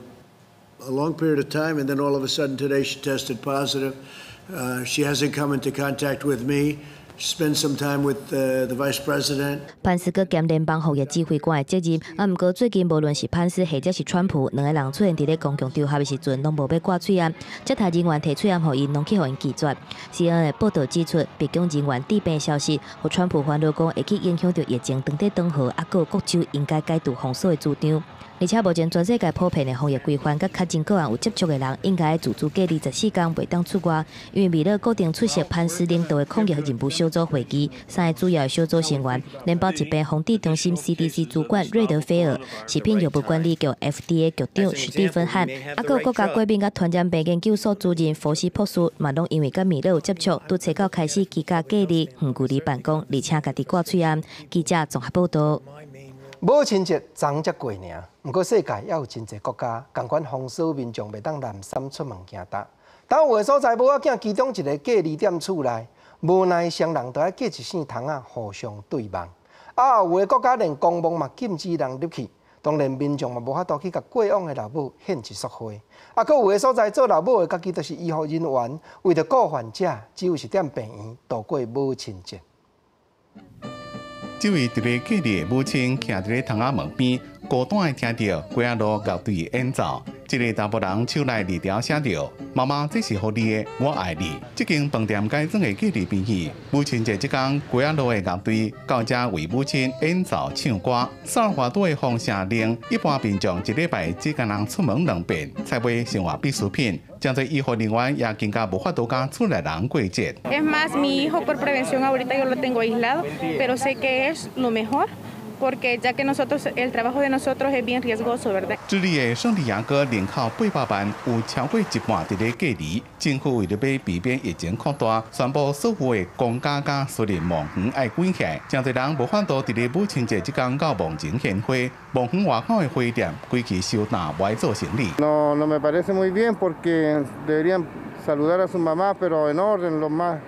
a long period of time, and then all of a sudden today she tested positive. She hasn't come into contact with me. Spend some time with the vice president. 潘斯閣兼聯邦防疫指揮官的責任，啊，毋過最近無論是潘斯或者是川普，兩個人出現佇咧公共場合的時陣，攏無欲掛喙罨，接待人員提喙罨予𪜶，攏去予𪜶拒絕。CNN 的報導指出，白宮人員治病消息，予川普煩惱講會去影響著疫情當地當好，啊，閣有各州應該解除封鎖的主張。而且目前全世界普遍的防疫規範，佮確診個案有接觸的人，應該自主隔離14天，袂當出外。因為米勒固定出席潘斯領導的抗疫任務小組會議，三个主要的小組成員，聯邦疾病防治中心 CDC 主管瑞德菲爾、食品藥物管理局 FDA 局長史蒂芬漢，啊，閣有國家過敏佮傳染病研究所主任佛西博士，嘛攏因為佮米勒有接觸，拄初九開始居家隔離、遠距離辦公，而且家己掛喙罨。記者綜合報導。母親節昨才過爾，毋過世界也有真濟國家仝款封鎖民眾袂當濫衫出門行動。當有的所在，某仔囝其中一个隔離點厝內，無奈雙人都愛隔一線窗仔互相對望。啊，有的國家連公墓嘛禁止人入去，當然民眾嘛無法度去共過往的老母獻一束花。啊，閣有的所在做老母的，家己都是醫護人員，為著顧患者，只有是踮病院度過母親節。這位佇咧隔離的母親，徛佇咧窗仔門邊，孤單的聽著街仔路樂隊的演奏。一个查埔人手內字條寫著：“媽媽，這是予你的，我愛你。”這間飯店改裝的隔離病院，母親節這工，街仔路的樂隊到遮為母親演奏唱歌。薩爾瓦多的封城令，一般民眾一禮拜只敢通出門兩遍，採買生活必需品。誠濟醫護人員也更加無法度佮厝內人過節。 Es más, mi hijo por prevención ahorita yo lo tengo aislado, pero sé que es lo mejor. Porque ya que nosotros el trabajo de nosotros es bien riesgoso, ¿verdad? 智利的聖地亞哥人口800萬，有超過一半佇咧隔離。政府為著欲避免疫情擴大，宣布所有的公家佮私人墓園愛關起來。誠濟人無法度佇咧母親節這工到墓前獻花，墓園外口的花店規氣收擔，無愛做生理。 No, no me parece muy bien porque deberían saludar a su mamá, pero en orden, lo más,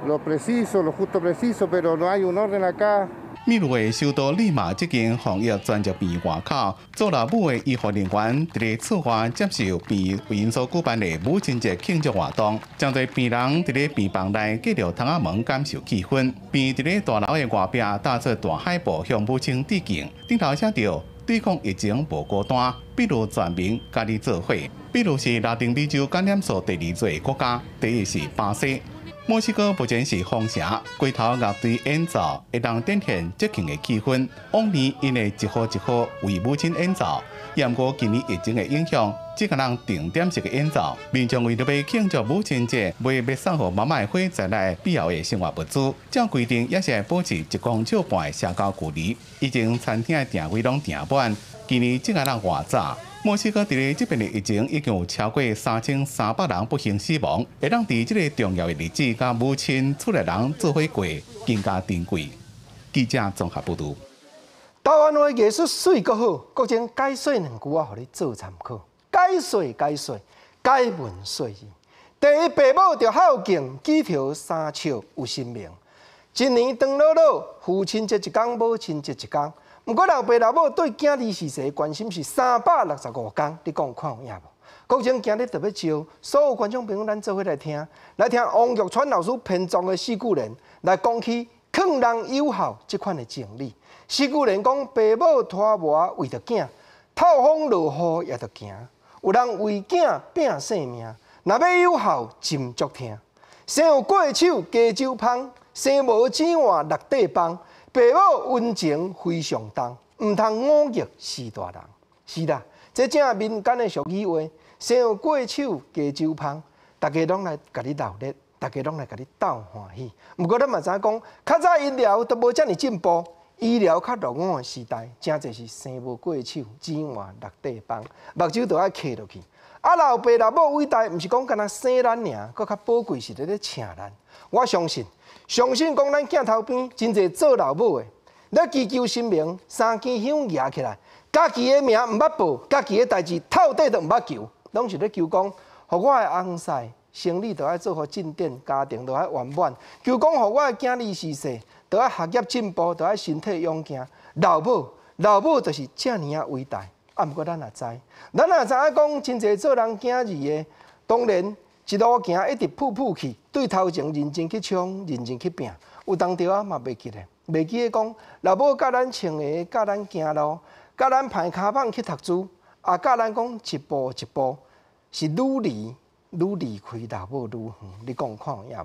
lo preciso, lo justo preciso, pero no hay un orden acá. 秘魯的首都利馬這間防疫專責病院外口，做老母的醫護人員佇咧厝外接受病院所舉辦的母親節慶祝活動，誠濟病人佇咧病房內隔著窗仔門感受氣氛。病院佇咧大樓的外壁打出大海報向母親致敬，頂頭寫著對抗疫情無孤單，秘魯全民佮你做伙。秘魯是拉丁美洲感染數第二濟的國家，第一是巴西。墨西哥目前是封城，街頭樂隊演奏會當展現節慶的氣氛。往年𪜶會一號一號為母親演奏，毋過今年疫情的影響，只可能定點式的演奏。民眾為著欲慶祝母親節，買欲送予媽媽的花在內必要的生活物資，照規定也是愛保持1.5公尺的社交距離。以前餐廳的訂位攏訂滿，今年只可能偌早。墨西哥佇咧這遍的疫情已經有超過3300人不幸死亡，會當佇這个重要的日子，佮母親厝內人做伙過，更加珍貴。記者綜合報導。台灣話藝術媠閣好，國珍解說兩句仔，予你做參考。解說解說，解文說字。第一，爸母著孝敬，舉頭三尺有神明。一年長落落，父親節一工，母親節一工。毋過老爸老母對囝兒時勢關心是365工，你講看有影無？國珍今日特別招所有觀眾朋友，咱做伙來聽，來聽王玉川老師編撰的四句聯，來講起勸人有孝這款的情理。四句聯講，爸母拖磨為著囝，透風落雨也著行。有人為囝拚性命，若欲有孝，真足疼。生有過手加酒芳，生無錢換六塊枋。爸母溫情非常重，毋通忤逆死大人。是啦，這正民間的俗語話，生有過手加酒芳，大家攏來共你鬧熱，大家攏來共你鬥歡喜。毋過咱嘛知影講，較早醫療都無遮爾進步，醫療較落伍的時代，誠濟是生無過手，錢換六塊枋，目睭都愛磕落去。啊，老爸老母偉大，毋是講干焦生咱爾，閣較寶貴是佇咧疼咱。我相信。相信講，咱鏡頭邊真濟做老母的，咧祈求神明三支香舉起來，家己的名毋捌報，家己的代誌透底都毋捌求，攏是咧求講，予我的翁婿生理都愛做予進展，家庭都愛圓滿。求講，予我的囝兒時勢都愛學業進步，都愛身體勇健。老母，老母就是遮爾仔偉大。啊，毋過咱也知，咱也知影講，真濟做人囝兒的，當然。一路行一直噗噗去，對頭前認真去衝，認真去拚。有當時仔嘛袂記咧，袂記得講老母教咱穿鞋，教咱行路，教咱攀跤舫去讀書，也教咱講一步一步是愈離愈離開老母愈遠。你講看有影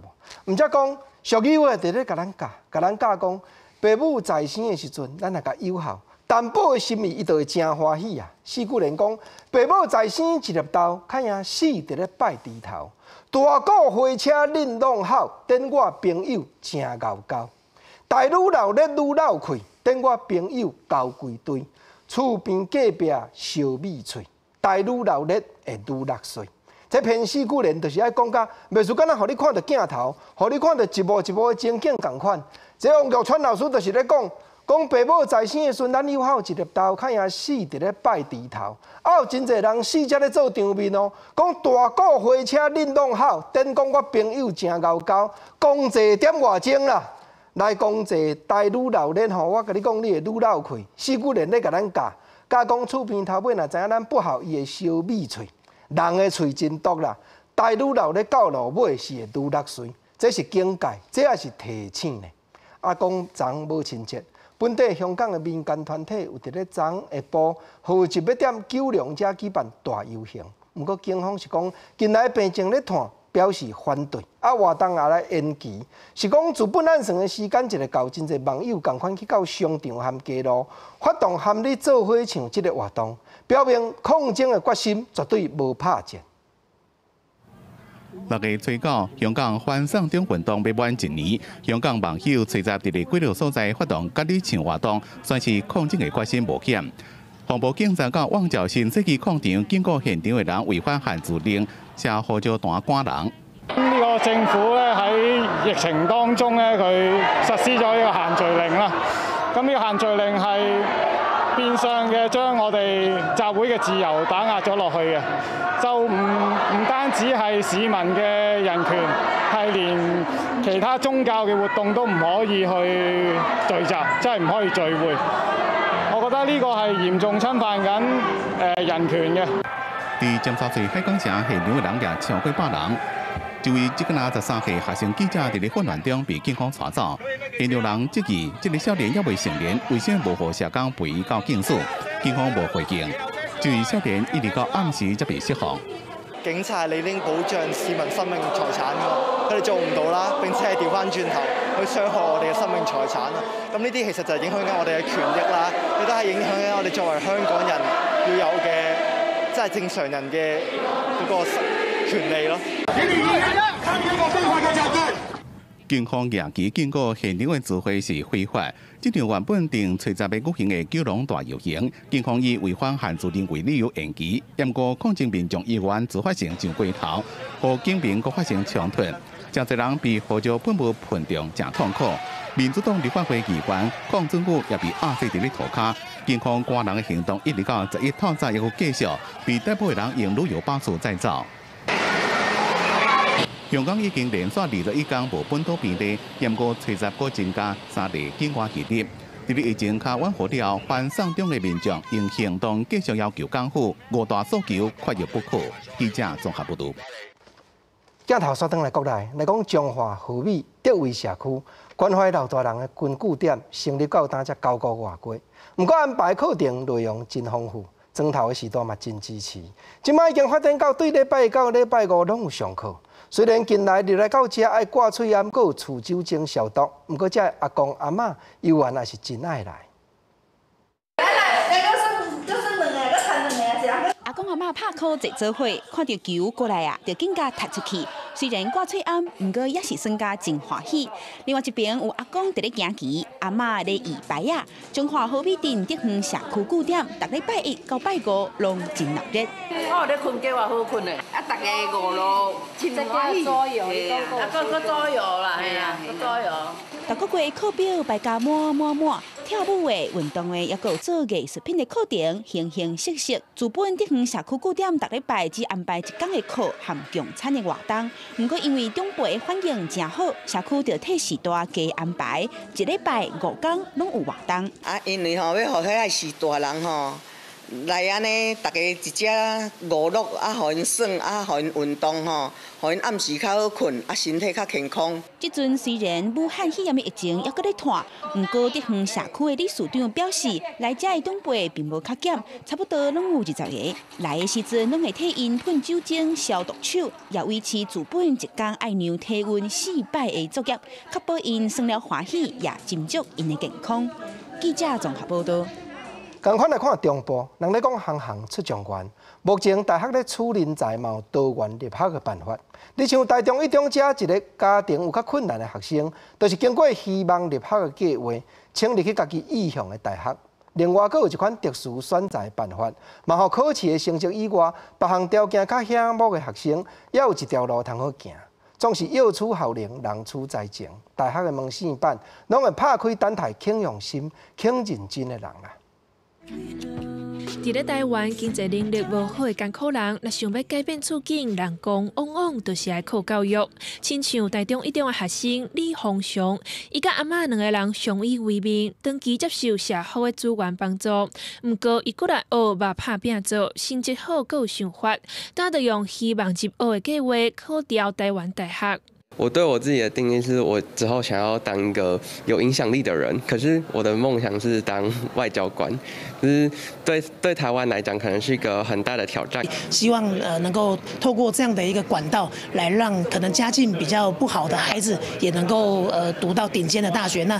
無？毋則講俗語話佇咧共咱教，共咱教講，爸母在生的時陣，咱若共有孝，淡薄的心意，伊就會誠歡喜啊！四句聯講，爸母在生一粒豆，較贏死佇咧拜豬頭。大鼓火車恁攏吼，等我朋友誠𠢕厚。大女鬧熱愈鬧氣，等我朋友交規堆。厝邊隔壁燒米喙，大女鬧熱會愈落水。這篇四句聯就是愛講甲，袂輸敢若予你看著鏡頭，予你看著一幕一幕的情景仝款。這王玉川老師就是咧講。講爸母在生的時陣，咱有孝一粒豆，較贏死佇咧拜豬頭。啊，有真濟人死才咧做場面哦。講大鼓火車恁攏吼，等講我朋友誠𠢕厚，講濟點外鐘啦，來講濟大女鬧熱吼，我共你講，你會愈鬧氣。四句聯咧共咱教，教講厝邊頭尾若知影咱不孝，伊會燒米喙。人的喙真毒啦，大女鬧熱到落尾是會愈落媠，這是警戒，這也是提醒呢。啊，講昨母親節。本地香港的民間團體有佇咧昨下晡號召欲踮九龍遮舉辦大遊行，毋過警方是講近來病情咧湠，表示反對，啊活動也來延期，是講自本案算的時間一個到，真濟網友仝款去到商場和街路發動含你做伙唱這个活動，表明抗爭的決心絕對無拍折。6月初9，香港反送中運動欲滿一年，香港網友聚集佇咧幾个所在發動蛤蜊唱活動，宣示抗爭的決心無減。防暴警察到旺角新世紀廣場警告現場的人違反限聚令，寫呼召單趕人。呢個政府咧喺疫情當中咧，佢實施咗呢個限聚令啦。咁呢個限聚令係變相嘅將我哋集會嘅自由打壓咗落去嘅，就唔單止係市民嘅人權，係連其他宗教嘅活動都唔可以去聚集，即係唔可以聚會。我覺得呢個係嚴重侵犯緊人權嘅。佇尖沙咀海港城現場的人也超過百人。一位這個13歲學生記者佇咧混亂中被警方帶走，現場人質疑這个少年猶未成年，為啥無予社工陪伊到警署？警方無回應。這位少年一直到暗時才被釋放。警察理應保障市民生命財產㗎，佢哋做唔到啦，並且係調翻轉頭去傷害我哋嘅生命財產啦。咁呢啲其實就係影響緊我哋嘅權益啦，亦都係影響緊我哋作為香港人要有嘅，即係正常人嘅嗰個權利咯。警方舉旗警告現場的集會是非法。這場原本定初十欲舉行的九龍大遊行，警方以違反限聚令為理由延期。毋過抗爭民眾依然自發性上街頭，予警民閣發生衝突，誠濟人被胡椒噴霧噴中，誠痛苦。民主黨立法會議員鄺俊宇也被壓制佇咧塗跤。警方趕人的行動一直到11透早猶閣繼續，被逮捕的人用旅遊巴士載走。香港已經連續21天無本土病例，毋過初十閣增加3例境外移入。佇咧疫情較緩和了後，反送中的民眾用行動繼續要求港府五大訴求缺一不可。記者綜合報導。鏡頭煞轉來國內，來講彰化和美德威社區關懷老大人的根據點成立到今才9個外過，毋過安排課程內容真豐富，磚頭的時代嘛真支持。這擺已經發展到對禮拜一到禮拜五攏有上課。雖然近來入來到遮愛掛喙罨，閣有除酒精消毒，毋過遮阿公阿嬤猶原也是真愛來。阿公阿嬤拍箍坐做伙，看著球過來啊，就緊共踢出去。雖然掛喙罨，毋過也是耍甲真歡喜。另外一邊有阿公佇咧行棋，阿嬤咧搖牌仔。彰化和美鎮德園社區據點，逐禮拜一到拜五攏真熱鬧。我咧睏覺也好睏的，啊，逐家五路真歡喜，啊，閣左右啦，嘿啊，閣左右。逐個月課表排甲滿滿滿，跳舞的、運動的，猶閣有做藝術品的課程，形形色色。自本德園社區據點，逐禮拜只安排一工的課含共餐的活動。毋過因為長輩的反應誠好，社區就替時代加安排，一禮拜5工攏有活動。啊，因為吼欲予遐个序大人吼來按呢，逐家一隻娛樂啊，予𪜶耍啊，予𪜶運動吼，予𪜶暗時較好睏，啊，身體較健康。這陣雖然武漢肺炎的疫情猶閣咧拖，毋過德園社區的理事長表示，來遮的長輩並無較減，差不多攏有20個。來的時陣攏會替𪜶噴酒精消毒手，也維持自本一工愛量體溫4擺的作業，確保𪜶耍了歡喜，也斟酌𪜶的健康。記者綜合報導。仝款來看中部，人咧講行行出狀元。目前大學咧取人才嘛有多元入學的辦法。你像台中一中遮一个家庭有較困難的學生，就是經過希望入學的計劃，請入去家己意向的大學。另外，閣有一款特殊選才辦法，嘛予考試的成績以外，別項條件較顯目的學生，也有一條路通好行。總是藥取效能，人取才情。大學的門線板攏會拍開等待肯用心、肯認真的人啦。佇咧台灣經濟能力無好的艱苦人，若想欲改變處境，人講往往就是愛靠教育。親像台中一中的學生李宏雄，伊佮阿嬤兩个人相依為命，長期接受社福的資源幫助。毋過伊閣來學嘛拍拚做，成績好，閣有想法，今就用希望入學的計劃考著台灣大學。我對我自己的定義是我之後想要當一個有影響力的人，可是我的夢想是當外交官，就是對台灣來講可能是一個很大的挑戰。希望能夠透過這樣的一個管道，來讓可能家境比較不好的孩子也能夠讀到頂尖的大學。那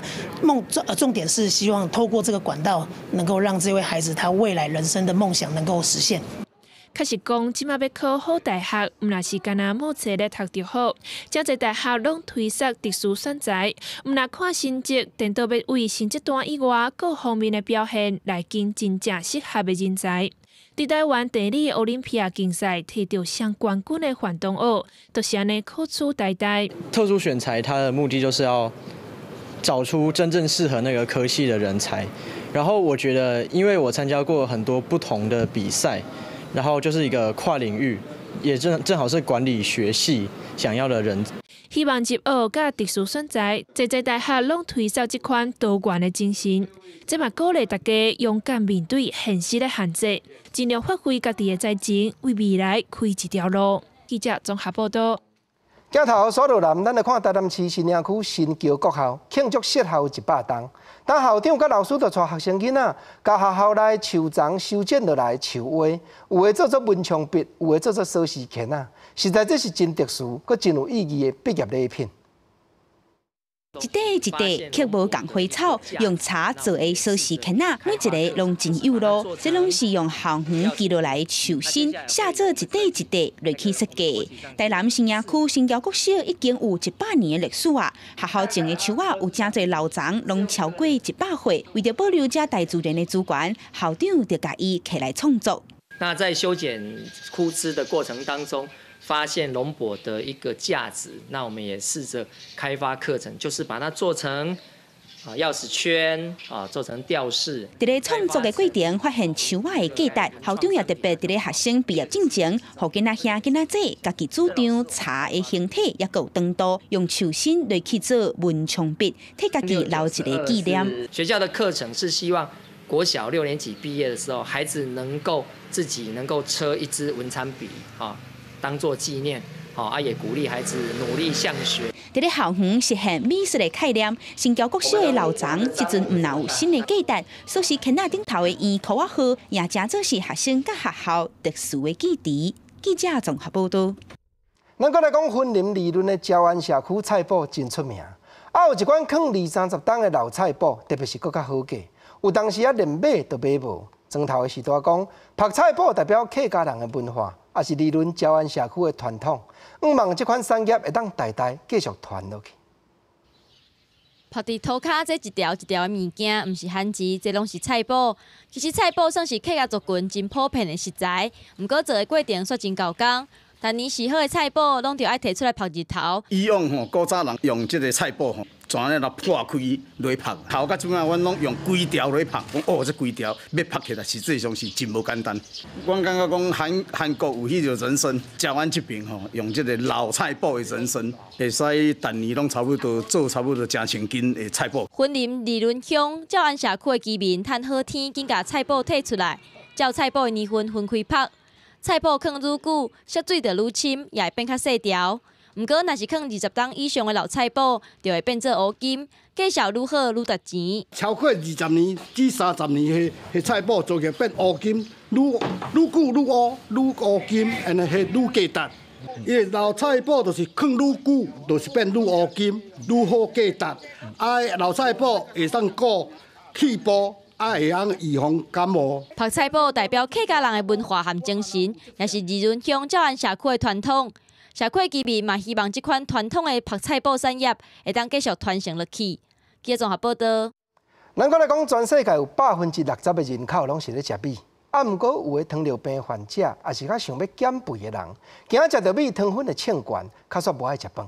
重點是希望透過這個管道，能夠讓這位孩子他未來人生的夢想能夠實現。確實講，這馬欲考好大學，毋若是干焦摸冊咧讀就好。誠濟大學攏推捒特殊選才，毋若看成績，顛倒欲為成績單以外各方面的表現來揀真正適合的人才。佇台灣地理奧林匹亞競賽提著雙冠軍的范東奧，就是按呢考取台大。特殊選才，它的目的就是要找出真正適合那個科系的人才。然後我覺得，因為我參加過很多不同的比賽，然後就是一個跨領域，也正好是管理學系想要的人。希望入學佮特殊選才，濟濟大學攏推崇這款多元的精神，這嘛鼓勵大家勇敢面對現實的限制，盡量發揮家己的才情，為未來開一條路。記者綜合報道。鏡頭紲落來，咱來看台南市新營區新橋國校慶祝設校100冬。當校長佮老師就帶學生囡仔，共學校內樹叢修剪落來樹畫，有的做做文昌筆，有的做做鎖匙圈仔。實在這是真特殊，閣真有意義的畢業禮品。一塊一塊刻無仝花草，用柴做的鎖匙圈仔，每一个攏真有路。這攏是用校園記落來的樹身，寫做一塊一塊落去設計。台南新營區新橋國小已經有100年的歷史啊！學校種的樹仔有誠濟老欉，攏超過100歲。為著保留這大自然的資源，校長就共伊提來創作。那在修剪枯枝的過程當中，發現龍柏的一個價值，那我們也試着開發課程，就是把它做成鑰匙圈啊，做成吊飾。佇咧創作的過程，發現樹仔的價值，校長也特別佇咧學生畢業進前，予囡仔兄囡仔姊家己主張柴的形體猶閣有長度，用樹身來去做文昌筆，替家己留一个紀念。學校的課程是希望國小六年級畢業的時候，孩子能夠自己能夠車一支文昌筆啊。當作紀念，好啊，也鼓勵孩子努力向學。佇咧校園實現美術的概念，新橋國小的老欉這陣毋但有新的價值，鎖匙圈仔頂頭的圓箍仔號，也誠做是學生佮學校特殊的記憶。記者綜合報導。咱閣來講，雲林二崙的鳥安社區菜脯真出名，啊，有一款囥二三十冬的老菜脯，特別是閣較好價，有當時啊連買都買無。莊頭的序大講，曝菜脯代表客家人的文化，也是二崙鳥安社區的傳統。向望這款產業會當代代繼續傳落去。曝佇塗跤這一條一條的物件，毋是番薯，這攏是菜脯。其實菜脯算是客家族群真普遍的食材，毋過做的過程煞真猴工。逐年時好的菜脯，攏著愛提出來曝日頭。以往吼，古早人用這个菜脯吼，全咧來破開來曝，頭到這擺，阮攏用規條來曝。講哦，這規條欲曝起來，實際上是真無簡單。阮感覺講韓國有彼個人參，台灣這邊吼用這个老菜脯的人參，會使逐年攏差不多做差不多成千斤的菜脯。雲林二崙鄉鳥安社區的居民趁好天，緊共菜脯提出來，照菜脯的年份分開曝。菜脯囥愈久，縮水就愈深，也會變較細條。毋過，若是囥20冬以上的老菜脯，就會變做烏金，價數愈好愈值錢。超過20年至30年，彼菜脯做起變烏金，愈久愈烏，愈烏金，按呢彼愈價值。因為老菜脯就是囥愈久，就是變愈烏金，愈好價值。啊，老菜脯會當顧氣部。啊，會曉預防感冒。曝菜脯代表客家人的文化和精神，也是二崙鄉鳥安社區的傳統。社區居民嘛希望這款傳統的曝菜脯產業會當繼續傳承落去。記者綜合報導。咱閣來講，全世界有60%的人口攏是咧食米，啊，毋過有的糖尿病患者，抑是較想欲減肥的人，驚食著米糖分會衝懸，較煞無愛食飯。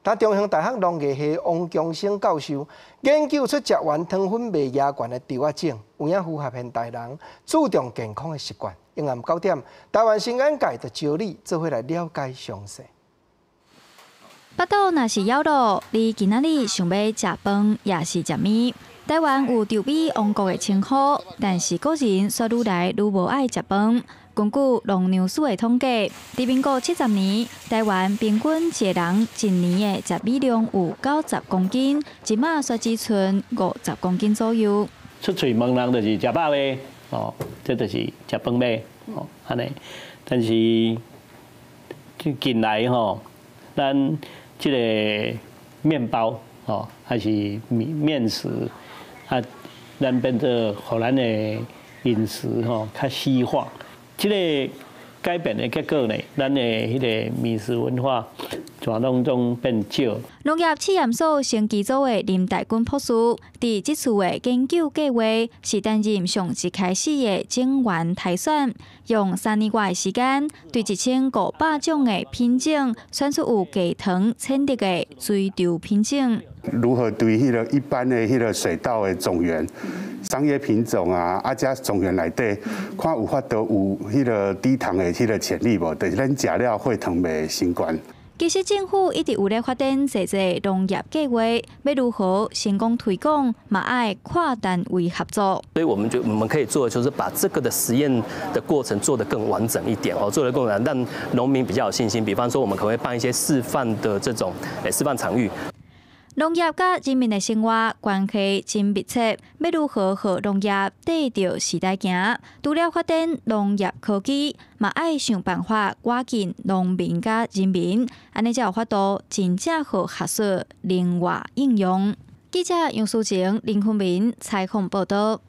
但中興大學農藝系王強生教授研究出食完糖分袂額懸的豆仔種，有影符合現代人注重健康的習慣。傍晚9點，台灣新眼界就招你做伙來了解詳細。腹肚若是枵囉，你今仔日想欲食飯，抑是食麵？台灣有稻米王國的稱呼，但是個人卻愈來愈無愛食飯。根據農糧署的統計，佇民國70年，台灣平均一个人一年的食米量有90公斤，這馬卻只賰50公斤左右。出喙問人就是食飽未？哦，這就是食飯未？哦，按呢。但是近來吼，咱這个麵包哦，還是麵食啊，咱變做予咱的飲食吼較西化。這个改變的結果呢，咱的彼个麵食文化全攏總變少。農業試驗所生技組的林大軍博士，佇這次的研究計劃是擔任上一開始的種源篩選，用3年外的時間，對1500種的品種選出有低糖潛力的水稻品種。如何對彼个一般的彼个水稻的種源、商業品種啊，啊，這種源內底，看有法度有彼个低糖的彼个潛力無？就是咱食了血糖袂升懸。其實政府一直有咧發展濟濟農業計劃，欲如何成功推廣，嘛愛跨單位合作。所以我們就我們可以做的就是把這個的實驗的過程做得更完整一點哦，做得更完整，讓農民比較有信心。比方說，我們可能會辦一些示範的這種示範場域。農業佮人民的生活關係真密切，欲如何予農業綴著時代行？除了發展農業科技，嘛愛想辦法倚近農民佮人民，按呢才有法度真正予學術靈活應用。記者楊淑晴、林坤明採訪報導。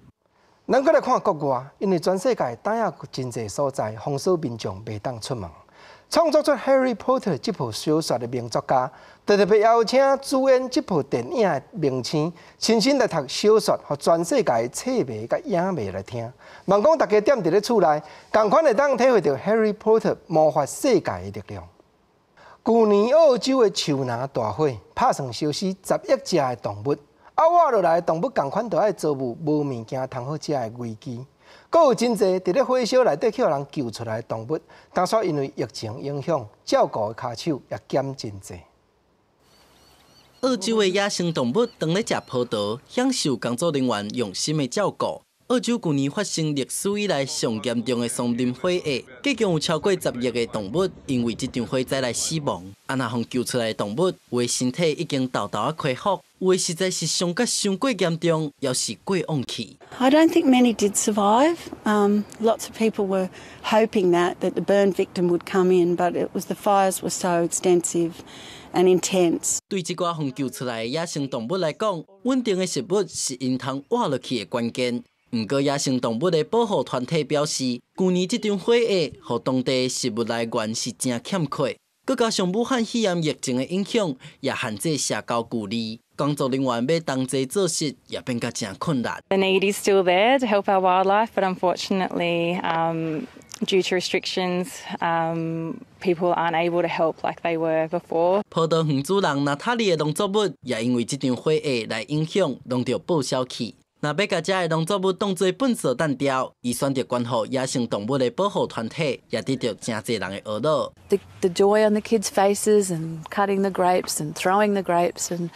咱閣來看國外，因為全世界當下真濟所在封鎖民眾袂當出門。創作出《Harry Potter》這部小說的名作家，就特別邀請主演這部電影的明星，親身來讀小說，予全世界的冊迷佮影迷來聽。望講大家踮佇咧厝內，仝款會當體會著《Harry Potter》魔法世界的力量。舊年澳洲的樹林大火，拍算燒死10億隻的動物，啊，活落來的動物仝款都愛遭遇無物件通好食的危機。閣有真濟佇咧火燒內底予人救出來的動物，當初因為疫情影響，照顧的跤手也減真濟。澳洲的野生動物當咧食葡萄，享受工作人員用心的照顧。澳洲舊年發生歷史以來上嚴重的松林火災，計共有超過10億个動物因為這場火災來死亡。啊，若予救出來的動物，有的身體已經沓沓仔恢復，有的實在是傷甲傷過嚴重，猶是過往去。 I don't think many did survive. Lots of people were hoping that the burn victim would come in, but it was the fires were so extensive and intense. 對這寡予救出來的野生動物來講，穩定的食物是𪜶通活落去的關鍵。毋過，野生動物的保護團體表示，舊年這場火災，予當地食物來源是誠欠缺，閣加上武漢肺炎疫情的影響，也限制社交距離，工作人員欲同齊做事也變甲誠困難。 The need is still there to help our wildlife, but unfortunately, due to restrictions, people aren't able to help like they were before. 葡萄園主人娜塔莉的農作物也因為這場火災來影響，攏著報銷去。若欲共遮的農作物當做糞掃擲掉，伊選擇捐予野生動物的保護團體，也得著誠濟人的呵咾。 The joy on the kids' faces and cutting the grapes and throwing the grapes and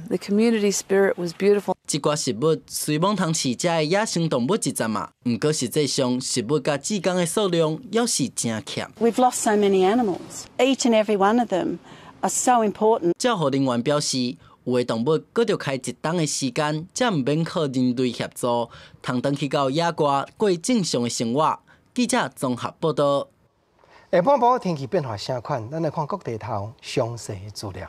the community spirit was beautiful. 這寡食物雖罔通飼遮的野生動物一陣仔，毋過實際上食物佮志工的數量猶是誠欠。 We've lost so many animals. Each and every one of them are so important. 照護人員表示，有的動物閣著開一冬的時間，才毋免靠人類協助，通轉去到野外過正常的生活。記者綜合報導。下半晡天氣變化啥款？咱來看各地頭詳細的資料。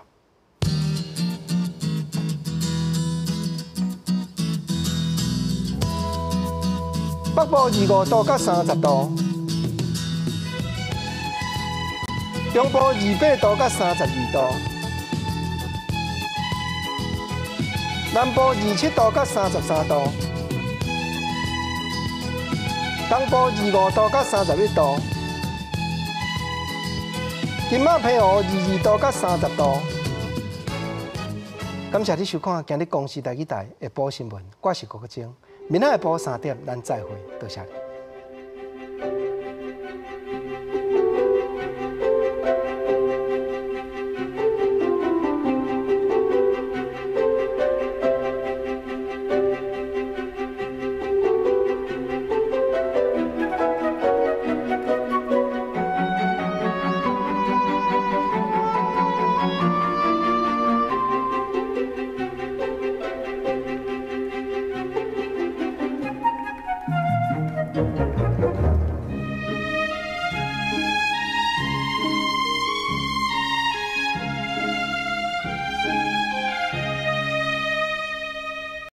北部25度到30度，中部28度到32度，南部27度到33度，東部25度到31度，金馬澎湖22度到30度。感謝你收看今日公視台語台下晡新聞，我是郭國晶。明仔下晡3點，咱再會，多謝你。